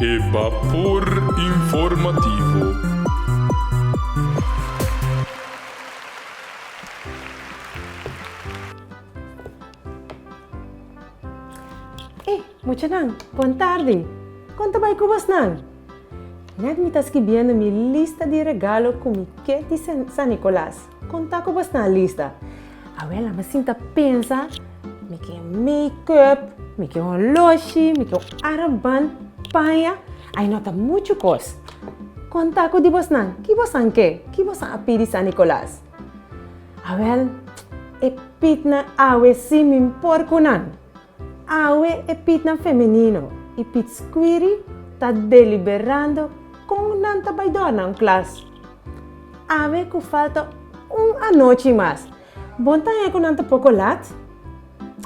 E bapor informativo. Ey, muchanan, bon tardi. Kon ta bai ku bosnan? Net mi ta skibiendo mi lista di regalo ku mi ke di San Nicolas. Kon ta ku bosnan lista? Awel, a mi sinta pensa, mi ke make-up, mi ke holoshi, mi ke un armband, paña, ai no ta muchu kos. Konta ku di bosnan, ki bosan ke? Ki bosan a pidi San Nicolas? Awel, e pitnan awe si mi por ku nan. Awe e pitnan femenino i pit skwiri ta deliberando kon nan ta bai dòrna un klas. Awe ku falta un anochi mas. Bon ta haña ku nan ta poko lat?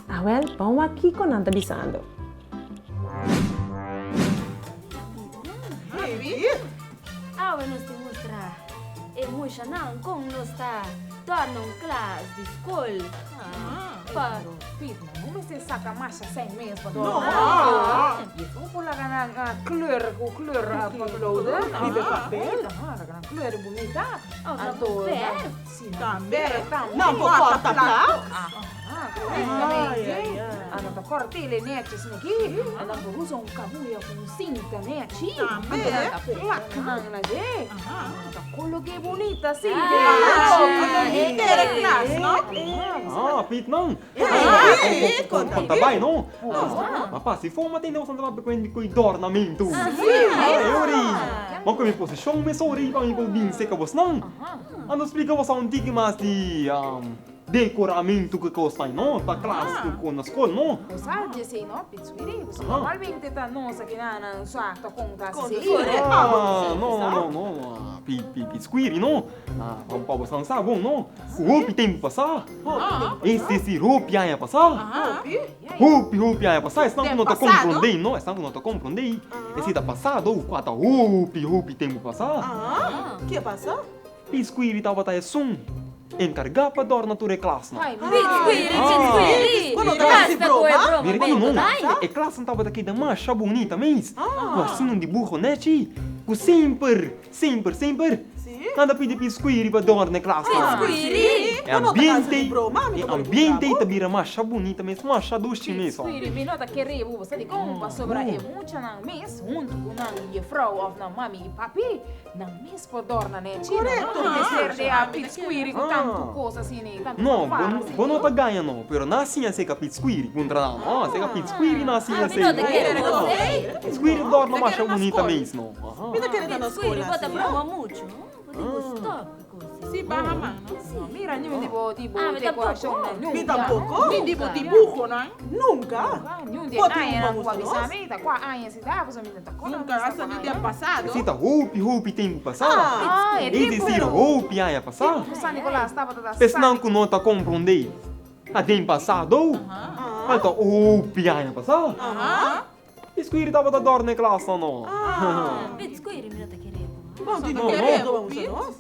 Awèl, ban wak kiko nan ta bisando. Awe nos tin mustra e mushanan kon nos ta dòrna un klas di skol. Pa Piet, no mester saka masha sèn mes pa dòrna. No por laga nan kleur ku kleur potloden. Riba e papel. Laga nan kleur bunita. Anto verf. Si, tambe. Nan por kòrta plak. Korektamente. Nan ta kòrta e netjes aki. Nan por usa un kabuya ku un sinta nechi. Tambe. Nan ta plak nan na dje. Nan ta kolog'é bunita si. Henter e klas, no? Ah, Piet nan. Hey, Kon ta bai, no? Ma pa si forma tende boso ta papia ku e dornamentu. Ah, e ora ei. Ma ku mi posishon mesora ei pa mi por bin seka bosnan. Anto splika boso un tiki mas di dekoramentu ku kosnan, no? Pa klas ku na skol, no? Bo sa di esei, no, Pitswiri? Pasobra normalmente ta nos aki na nan sa ta konta así. Ah, no, no, no. Pitswiri, no? Pa boso sa bon, no? Ku hopi tempu pasá. Ese si hopi aña pasá. Hopi, hopi aña pasá. Esnan ku no ta komprondé, no? Esnan ku no ta komprondé. Esei ta pasado ku a ta hopi, hopi tempu pasá. Ke pasa? Piskuiri tabata esun enkargá pa dòrna tur e klasnan. Piskuiri, piskuiri! Basta ku e broma, Mira ki bo no, ta e klasnan tabata keda masha bunita mes, ku asina un dibuho nechi, ku semper Semper, semper. Nan ta pidi piskuiri pa dòrna e klasnan. Piskuiri! E ambiente, e ambiente ta bira masha bunita mes, masha dushi mes. Piskuiri, mi no ta kere bo sa dikon, pasobra e muchanan mes huntu ku nan jefrou òf nan mami i papi, nan mes por dòrna nechi. Nan no mester di a piskuiri ku tantu kos asina, tantu No, fanfara asina. bo no ta gaña no, pero nan a siña seka piskuiri puntra nan, no, seka piskuiri nan a siña Mi no ta kere bo sei. Piskuiri dòrna masha bunita mes, no. Aha. Mi ta kere ta na Squiri, skola bo ta si. broma mucho. Bo tin ku stop ku kos. Si, baha man, no? Si. Mira niun di bo di bo Ah, mi dekorashon tampoco. nan, Mi nunca. tampoco. Ni di bo dibuhonan. Nunca. Niun di Bo tin añanan un ku a pa bisa gusta nos? mi, ta kua aña si ta, pasobra mi no ta korda Nunca, mes ta hasta kua ni aña. den pasado. Esei ta hopi, hopi tempu pasá. Ah, e Es tempu. desir, hopi aña pasá. Tempu ku San Nicolas tabata ta Esnan San ku no ta komprondé, ta den pasado. Al ta hopi aña pasá. E squiri tabata dòrna e klasnan no. Pit squiri mi no ta kere bo. Bon ti No, no kere no. bo usa nos.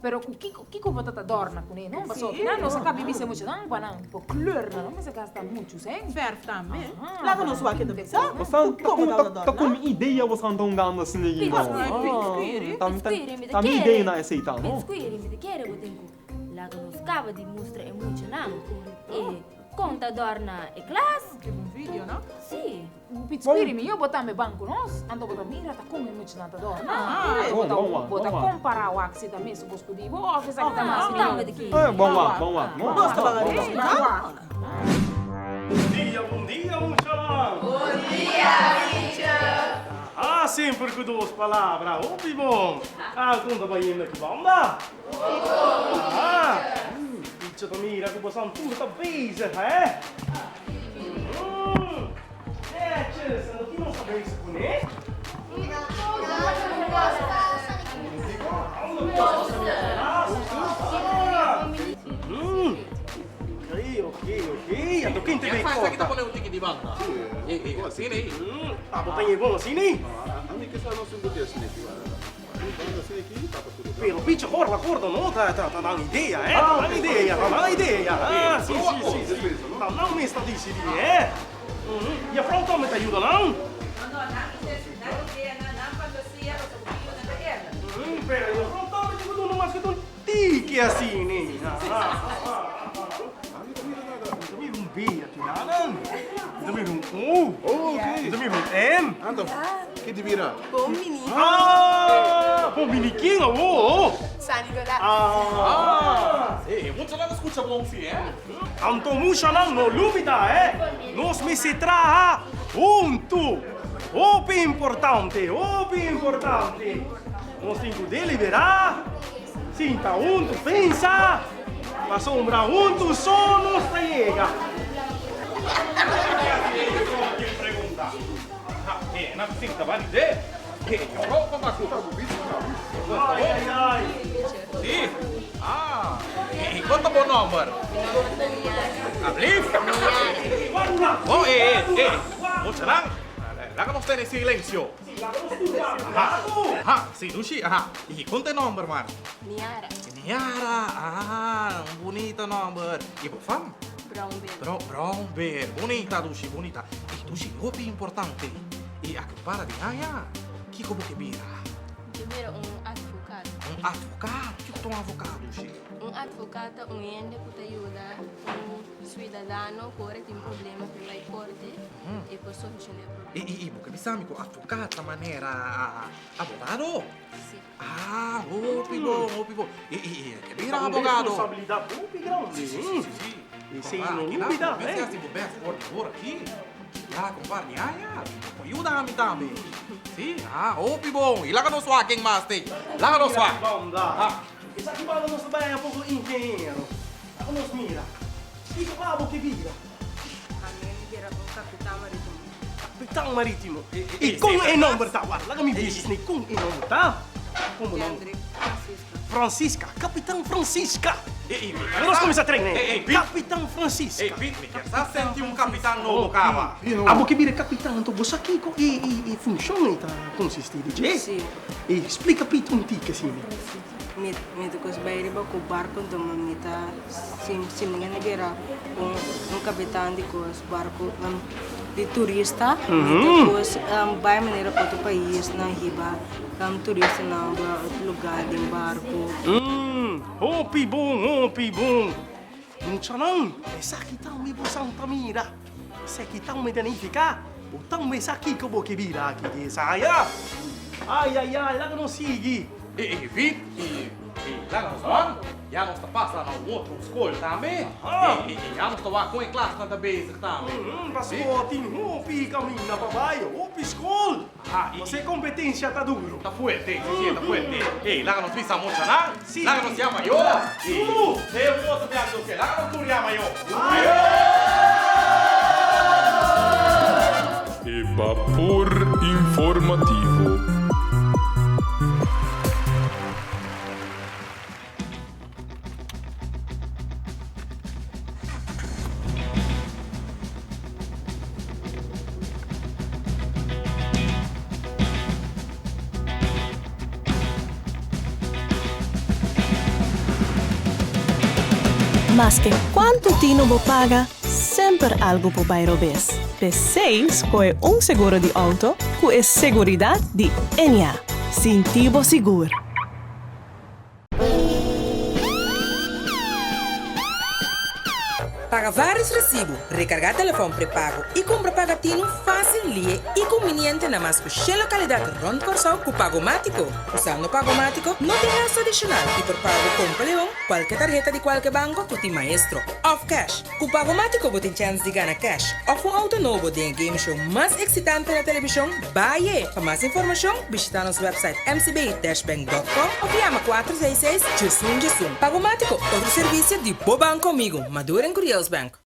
Pero ku kiko kiko bo ta ta dòrna kuné no? Pasobra nan nos a kaba bisa mucha nan pa nan por kleur nan no mester gasta muchu sèn. Verf tambe. Laga nos wak e ta bisa. Bosan Ku ta komo ku tabata ta ku dòrna. mi idea bosan ta hungando asina aki Pit no. squiri. Ta Pit squiri mi ta ta mi kere. idea na esei ta Pit no. squiri mi ta kere bo tin ku laga nos kaba di mustra e muchanan e kon ta dòrna e klas. Ke un video no? Si. Pitsquiri mi yo bo tambe ban ku nos, anto bo ta mira ta kon e muchanan ta dòrna. Bon, bon wak, Bo ta bon wak. kompará wak si ta mesun kos ku di bo òf esaki ta mas Nos tambe mihó. di ki. Eh, bon wak, bon wak. No, Nos ta bon ban wak. a wak. Bon dia, bon dia muchanan! Bon dia, teacher! Ah, semper ku dos palabra, hopi bon! Algun ta bayendo aki banda? Ah, teacher ta mira ku bosan tur ta bezig, hè? Netjes, en ki nos ta bezig kuné? Oké, oké, oké. Anto ken ta bay corta? Abo ta ñe bon asina? Pero picha gorda gorda no ta ta ta nan idea eh ta nan idea ta nan idea ah si si si si ta nan mes ta dicidi eh juffrouw tambe ta yuda nan? No no nan idea nan idea. Pero yo no tambe tin ku duna mas ku un tiki asina. Mi ta mira un B aki nan. Mi ta mira un U. Mi ta mira un M. Anto, ki ti bira? Bon bini. Ah, bon bini kin awo? San Nicolas. Ah. E muchanan ta skucha bon si, eh? Anto muchanan no lubida, eh? Nos mester traha huntu. Hopi importante, hopi importante. Nos tin ku deliberá, sinta huntu, pensa, pasobra huntu so nos ta yega. Laga nos tene silencio. Aha, aha, si dushi, aha. I kon ta e nomber, man? Niara. Niara, ah, un bunita nomber. I bo fam? Brown Bear. Bro, Brown Bear, bunita dushi, bunita. I dushi, hopi importante. I aki para di aña, kiko bo ke bira? Mi ke bira un advocado. Un advocado? Kiko ta un avocado, dushi? Un advocado ta un hende ku ta yuda un suidadano ku ora tin problema ku bai korte. E por soluciona e problema. I bo ke bisa mi ku advocaat ta manera abogado? Si. Ah, hopi bon, hopi bon. I ke bira abogado? Un responsabilidad hopi grandi. Si, si, si, si, si. Esei no lubida, eh. Mester hasi bo best for di ora aki. Ya, compadre, ya, ya. Bo por yuda mi tambe. Si, ah, hopi bon. I laga nos wak ken mas te. Laga nos wak. Banda. Esaki banda nos ta bai haña poko ingeniero. Laga nos mira. Kiko pa bo ke bira? Ami mi bira un kapitan maritimo. Kapitan maritimo. I kon e nomber ta? Wak, laga mi bisa esei kon e nomber ta. Kon bo nomber? Kendrick Francisca. Francisca, Kapitan Francisca. Laga nos kuminsá train e. Kapitan Francisca. Ey, Piet, mi kier sa senti un kapitan nobo kaba. Abo ke bira kapitan anto bo sa kiko e funshon ei ta konsistí di dje? Si. E splika Piet un tiki asina. Mi mi ta kos bai riba ku barko nto ma mi ta si si mi gana bira un un kapitan di kos barko di turista mi ta kos bai manera otro paisnan hiba turistanan pa otro lugar den barko. Hopi bon, hopi bon. Muchanan, esaki tambe bo santa mira. Esaki tambe ta nifiká bo tambe sa kiko bo ke bira aki di esaya. Ai, ai, ai, laga nos sigui. E, e, Vit, e, e, laga nos wan. Ya nos ta pasa na un otro skol tambe. E, e, e, ya nos ta wak kon e klasnan ta bezig tambe. Pasobra tin hopi kaminda pa bai, hopi skol. Nos e competencia ta duro. Ta fuerte, si si e ta fuerte. Ey, laga nos bisa muchanan. Si. Laga nos yama yo. Duro. E un otro biaha nos ke. Laga nos tur yama yo. E bapor informativo. Maske kuantu tinu bo paga, semper algu por bai robes. P'esei skohe un seguro di outo ku e seguridat di Ennia. Sinti bo sigur! Paga vários resibu, rekargá telefòn prepago i kumpra pagatinu fásil, lihe i kumbiniente na mas ku shen lokalidat rònt Kòrsou ku Pagomátiko. Usando Pagomátiko no tin gastu adishonal i por paga bo kompra leon, kualke tarheta di kualke banko ku tin maestro òf kèsh. Ku Pagomátiko bo tin chèns di gana kèsh òf un outo nobo den e game show mas eksitante na televishon, Baye! Pa mas informashon, bishitá nos wèpsait mcb-bank.com òf yama 466 diesun diesun. Pagomátiko, otro servisio di bo banko amigu, Maduro en Curiels Bank.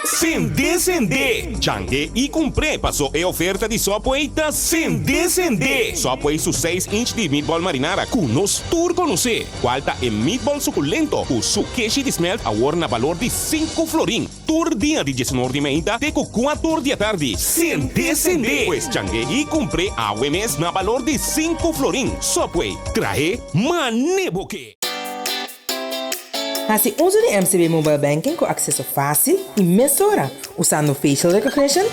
Sende sende! Change i kumpr'é paso e oferta di Subway ta sende sende! Subway su seis inch di meatball marinara ku nos tur konosé, kual ta e meatball sukulento ku su keshi di smelt awor na balor di sinku florin. Tur dia di diesunor di meinta te ku kuator di atardi. Sende sende! Pues change i kumpr'é awe mes na balor di sinku florin. Subway, trahe mane bo ke! Hasi uso di MCB Mobile Banking ku akseso fásil i mesora usando facial recognition,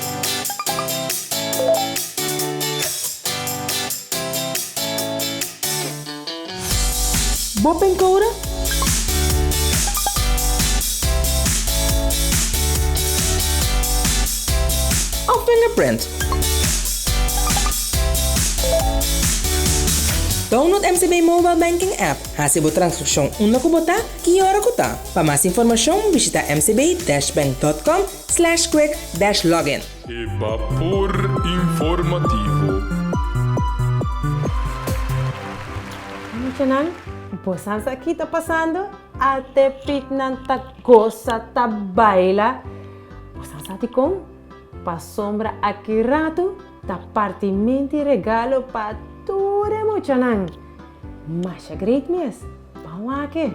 Bo pincode? Of fingerprint? Download MCB Mobile Banking app. Hasi bo transakshon unda ku bo ta, ki ora ku ta. Pa mas informashon bishita mcb-bank.com slash quick dash login. E bapor informativo. Muchanan, bosan sa ki ta pasando? Ate Pietnan ta gosa, ta baila. Bosan sa dikon? Pasobra aki ratu ta partimenti regalo pa tur e muchanan. Masha great mes! Ban wak e!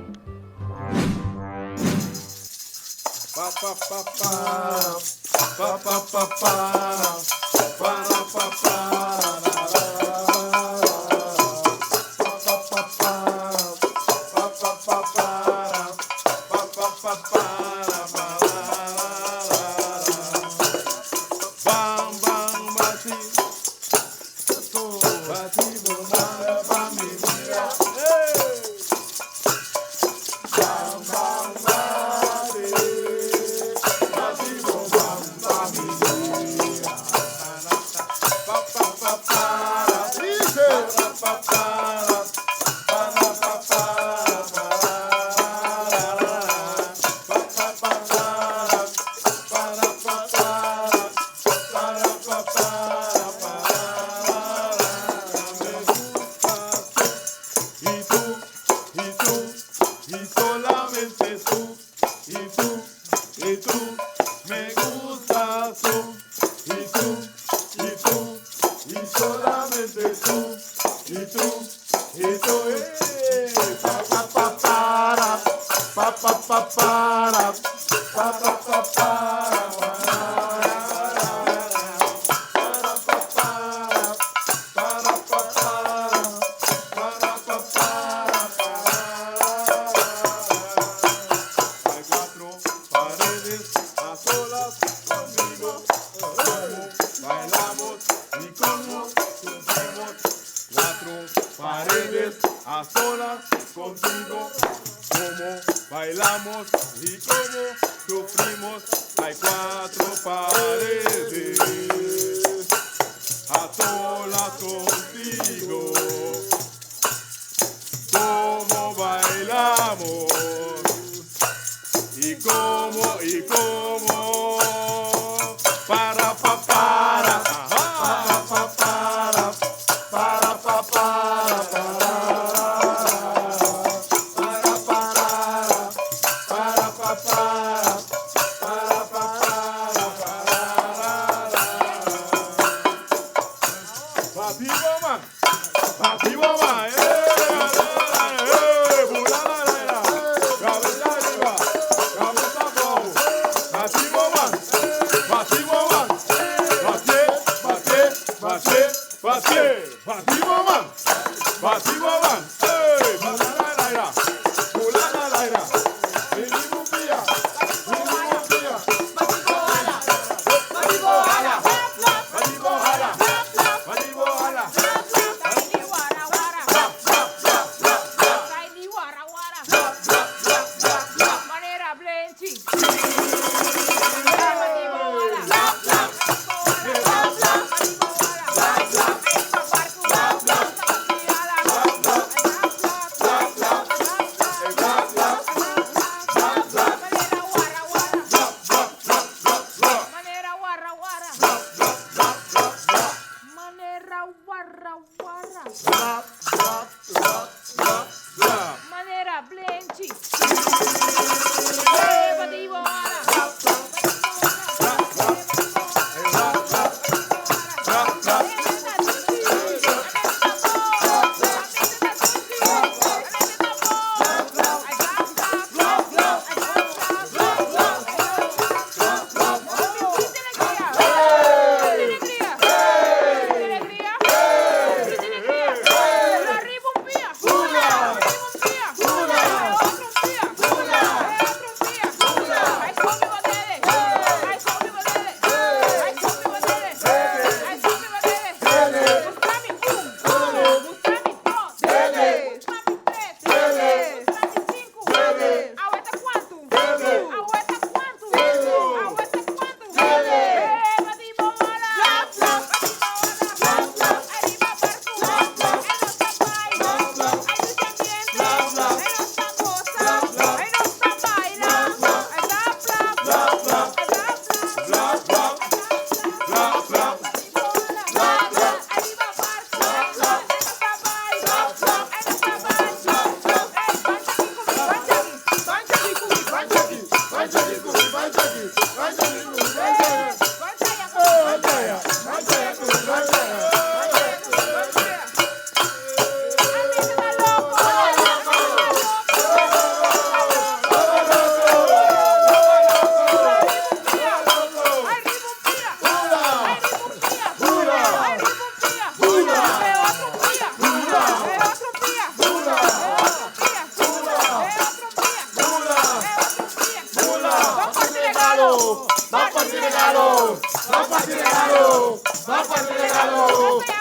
Ban parti regalo! Ban parti regalo!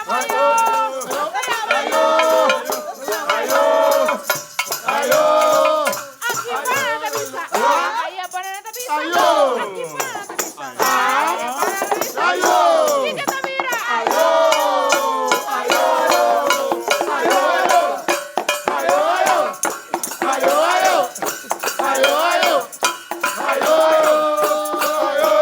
Ayo! Ayo! Ayo! Ayo! Aki pana ta bisa. Aya pana ta bisa. Ayo! Aki pana ta bisa. Aya pana ta bisa. Ayo! Kiko ta mira? Ayo! Ayo! Ayo! Ayo! Ayo! Ayo! Ayo! Ayo! Ayo! Ayo! Ayo!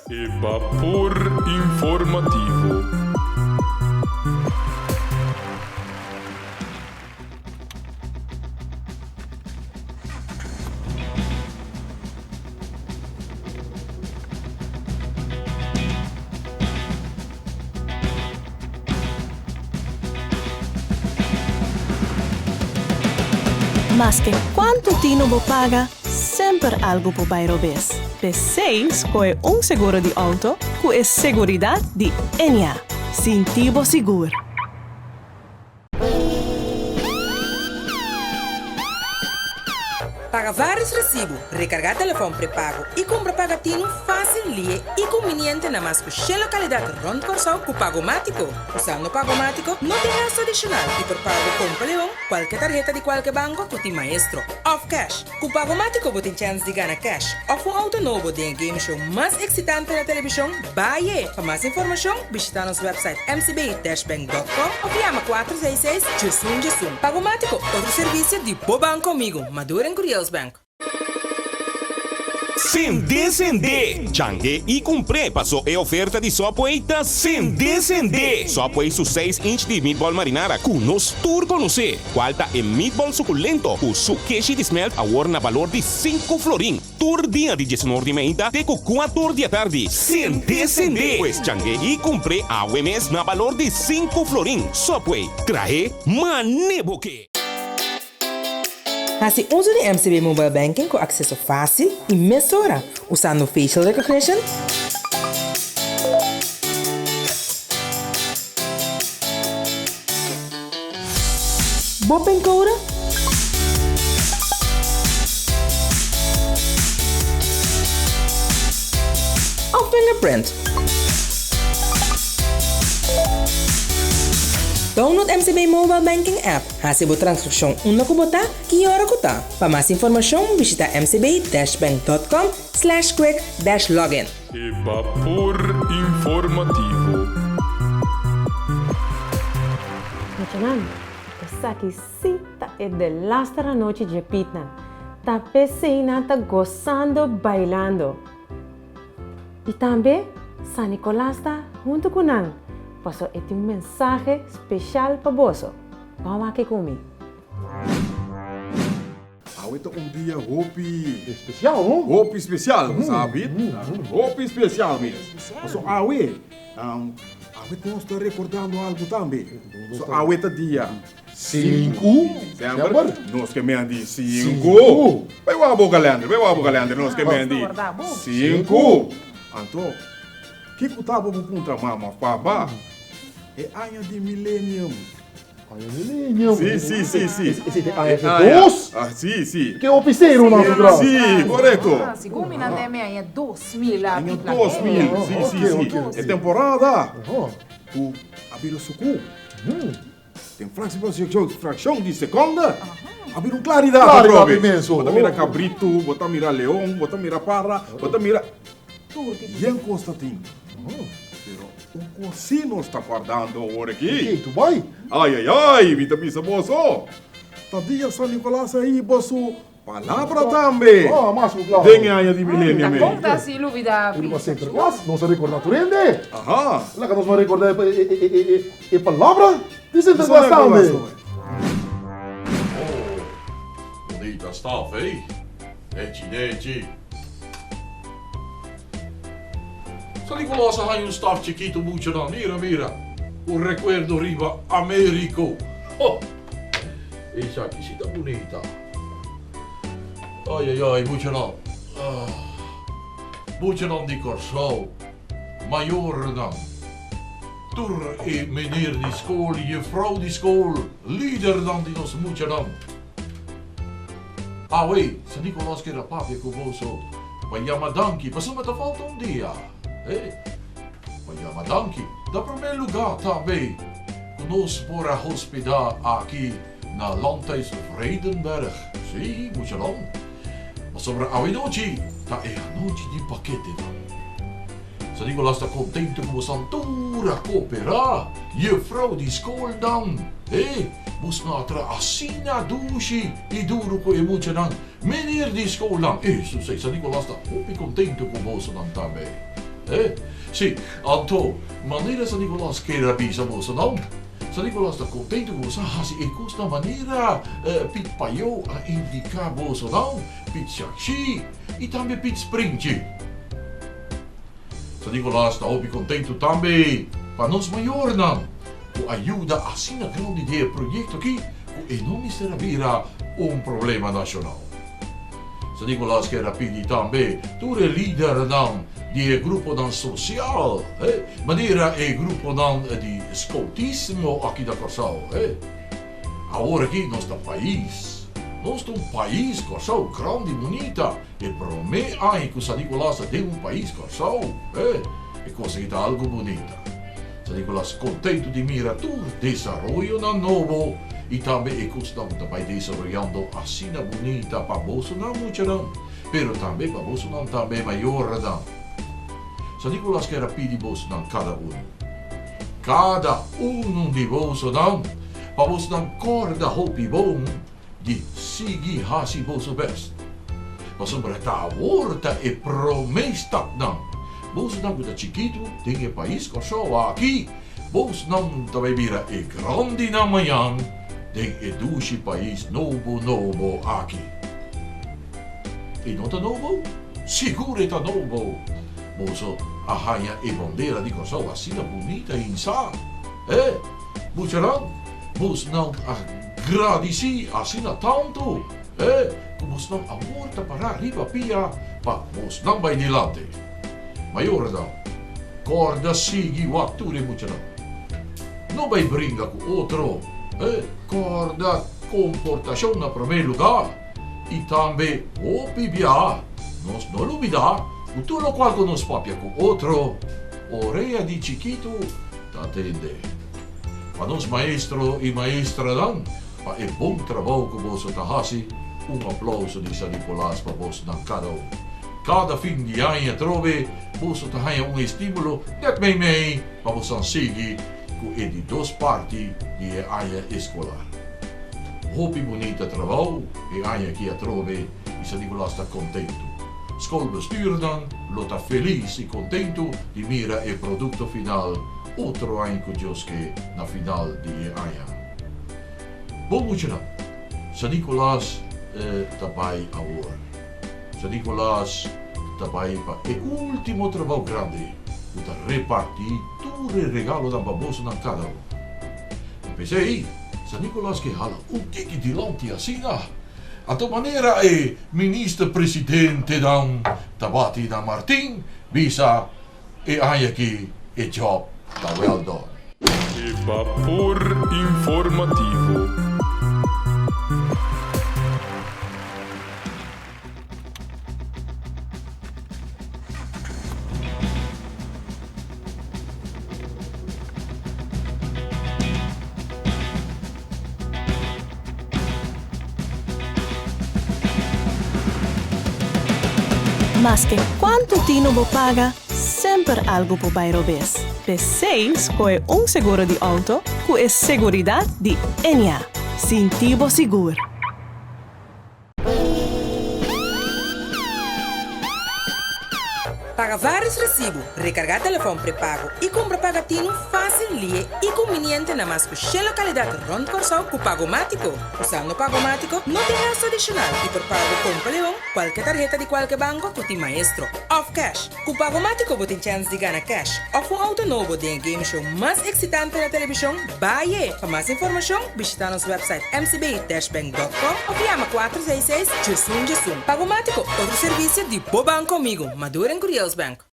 E Bapor Informativo. Maske kuantu tinu bo paga, semper algu por bai robes. P'esei skohe un seguro di outo ku e seguridat di Ennia. Sinti bo sigur! Paga vários resibu, rekargá telefòn prepago i kumpra pagatinu fásil, lihe i kumbiniente na mas ku shen lokalidat rònt Kòrsou ku Pagomátiko. Usando Pagomátiko no tin gastu adishonal i por paga ku Kompa Leon, kualke tarheta di kualke banko ku tin Maestro òf cash. Ku Pagomátiko bo tin chèns di gana cash òf un outo nobo den e game show mas eksitante na televishon, Baye! Pa mas informashon, bishitá nos wèpsait mcb-bank.com òf yama 466 diesun diesun. Pagomátiko, otro servisio di bo banko amigo, Maduro en Curiels Bank. Sende sende! Change i kumpr'é paso e oferta di Subway ta sende sende! Subway su seis inch di meatball marinara ku nos tur konosé, kual ta e meatball sukulento ku su keshi di smelt awor na balor di sinku florin. Tur dia di diesunor di meinta te ku kuator di atardi. Sende sende! Pues change i kumpr'é awe mes na balor di sinku florin. Subway, trahe mane bo ke! Hasi uso di MCB Mobile Banking ku akseso fásil i mesora usando facial recognition, bo pincode òf fingerprint. Download MCB Mobile Banking app. Hasi bo transakshon unda ku bo ta, ki ora ku ta. Pa mas informashon bishita mcb-bank.com slash quick dash login. E Bapor Informativo. Muchanan, esaki sí ta e delaster anochi dje Pietnan. Ta p'esei nan ta gosando bailando. I tambe San Nicolas ta huntu ku nan, pasobra e tin un mensahe speshal pa boso. Ban wak ku mi. Awe ta un dia hopi. Especial, no? Hopi special, bo sa, Piet? Hopi special mes. Pasobra awe, awe nos ta recordando algo tambe. Pasobra awe ta dia. Sinku. Semper nos ke mendi sinku. Bai wak bo kalender, bai wak bo kalender, nos ke mendi sinku. Anto, kiko ta bo puntra mama of papa? E aña di millennium. Aña millennium? Si, si, si, si. Esei ta e aña di dos? Si, si. Ke hopi seru nan su tras. Si, korekto. Segun mi nan den e aña 2000. Aña 2000, si, si, si. E temporada ku a bira suku. Den frakshon di sekonda a bira un klaridat atrobe. Bo ta mira kabritu, bo ta mira leon, bo ta mira para, bo ta mira yen kos ta tin. Pero un kos sí nos ta kòrdando awor aki. Ai, ai, ai, mi ta bisa boso, ta dia San Nikolas a hiba su Palabra tambe! Oh, mas ku kla. Den e aña di milenio Ta kon ta si lubida Unu pa Sinterklaas, nos a rekorda tur hende. Aha. Laga nos mas rekorda e palabra di Sinterklaas tambe. Oh, bunita staf, ey. Nechi, nechi. San Nicolas a haña un staf chikitu muchanan. Mira, mira. Un rekuerdo riba Americo. Ho! Esaki si ta bunita. Ai ai ai, muchanan. Muchanan di Kòrsou, mayornan, tur e meneer di skol, jefrou di skol, lidernan di nos muchanan. Awe, San Nicolas kier a papia ku boso pa yama danki pasobra ta falta un dia. Eh, pa yama danki. Na promé lugá tambe ku nos por a hospedá aki na Landhuis Vredenberg. Sí, muchanan. Pasobra awe nochi ta e anochi di paketenan. San Nicolas ta contento cu bosan tur a coopera, juffrouw di school dan. He, bos no a traha asina dushi y duro cu e muchanan, meneer di school dan. Eso si, San Nicolas ta hopi contento cu bosonan tambe. He, si, anto, manera San Nicolas kier a bisa bosonan, San Nicolas ta contento cu boso a haci e cosnan manera Piet Payot a indica bosonan, Piet Shakshi y tambe Piet Sprintje. San Nicolas ta hopi kontentu tambe pa nos mayornan ku a yuda asina grandi den e proyekto aki ku e no mester a bira un problema nashonal. San Nicolas kier a pidi tambe tur e lidernan di e gruponan sosial, manera e gruponan di skoutismo aki na Kòrsou. Awor aki nos ta pais. Nos ta un pais, Kòrsou, grandi, bunita. E promé aña ku San Nicolas ta den un pais, Kòrsou, eh, e kos aki ta algu bunita. San Nicolas kontentu di mira tur desaroyonan nobo i tambe e kosnan ku ta bai desaroyando asina bunita pa bosonan muchanan, pero tambe pa bosonan tambe mayornan. San Nicolas kier a pidi bosonan kada unu, kada unu di bosonan, pa bosonan kòrda hopi bon di sigui hasi boso bèst. Pasobra ta awor ta e promé stapnan. Bosonan ku ta chikitu den e pais Kòrsou aki, bosnan ta bai bira e grandinan mañan den e dushi pais nobo nobo aki. E no ta nobo? Sigur e ta nobo! Boso a haña e bandera di Kòrsou asina bunita hinsá. Eh, muchanan, bosnan a gradisí asina tantu, eh, ku bosnan awor ta pará riba pia pa bosnan bai dilanti. Mayornan, kòrda sigui wak tur e muchanan. No bai bringa ku otro, eh, kòrda komportashon na promé lugá. I tambe hopi bia nos no lubidá ku tur lokual ku nos papia ku otro, orea di chikitu ta tende. Pa nos maestro i maestranan pa e bon trabou ku boso ta hasi, un aplauso di San Nicolas pa bosnan kada un. Kada fin di aña atrobe boso ta haña un estímulo nèt meimei pa bosan sigui ku e di dos parti di e aña eskolar. Hopi bunita trabou e aña aki atrobe i San Nicolas ta kontentu. Skolbestuurnan lo ta felis i kontentu di mira e produkto final otro aña ku Dios ke na final di e aña. Bon muchanan, San Nicolas ta bai awor. San Nicolas ta bai pa e ultimo trabou grandi ku ta reparti tur e regalonan pa bosonan kada un. Ta p'esei San Nicolas ke hala un tiki dilanti asina. Anto manera e minister presidentenan ta bati na Martin bisa e aña aki e job ta well done. E bapor informativo. Maske kuantu tinu bo paga, semper algu por bai robes. P'esei skohe un seguro di outo ku e seguridat di Ennia. Sinti bo sigur! Paga vários resibu, rekargá telefòn prepago i kumpra pagatinu fásil, lihe i kumbiniente na mas ku shen lokalidat rònt Kòrsou ku Pagomátiko. Usando Pagomátiko no tin gastu adishonal i por paga ku Kompa Leon, kualke tarheta di kualke banko ku tin Maestro òf kèsh. Ku Pagomátiko bo tin chèns di gana kèsh òf un outo nobo den e game show mas eksitante na televishon, Baye! Pa mas informashon, bishitá nos wèpsait mcb-bank.com òf yama 466 11 11. Pagomátiko, otro servisio di bo banko amigo, Maduro en Curiels Bank.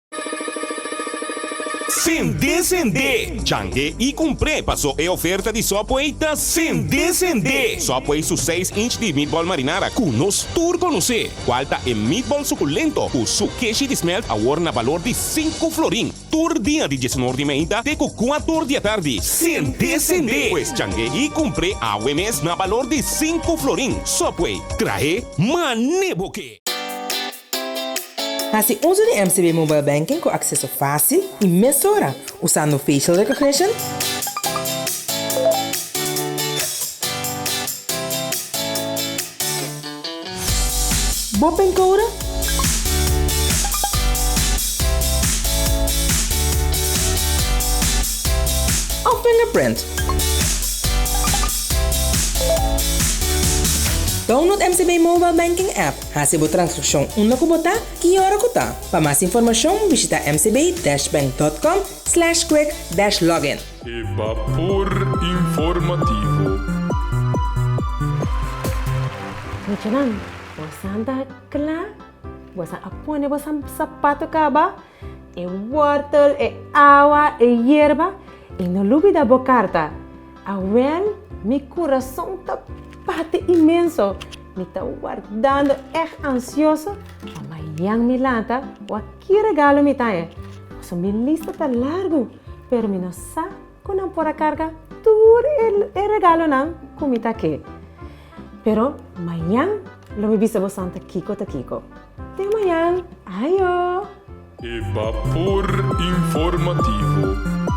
sende sende! Change i kumpr'é paso e oferta di Subway ta sende sende! Subway su seis inch di meatball marinara ku nos tur konosé, kual ta e meatball sukulento ku su keshi di smelt awor na balor di sinku florin tur dia di diesunor di meinta te ku kuator di atardi. Sende sende! Pues change i kumpr'é awe mes na balor di sinku florin. Subway, trahe mane bo ke! Hasi uso di MCB Mobile Banking ku akseso fásil i mesora usando facial recognition, bo pincode òf fingerprint. Download MCB Mobile Banking app. Hasi bo transakshon unda ku bo ta i ora ku ta. Pa mas informashon bishita mcb-bank.com slash quick-login. E bapor informativo. Muchanan, bosan ta kla? Bosan a pone bosan sapato kaba? E wortel, e awa, e yerba i no lubida bo karta. Awel, mi kurason ta bati inmenso. Mi ta wardando ègt ansioso pa mañan mi lanta wak ki regalo mi ta haña. Pasobra mi lista ta largu, pero mi no sa ku nan por a karga tur e regalonan ku mi ta ke. Pero mañan lo mi bisa bo santa kiko ta kiko. Te mañan! Ayo! E bapor informativo.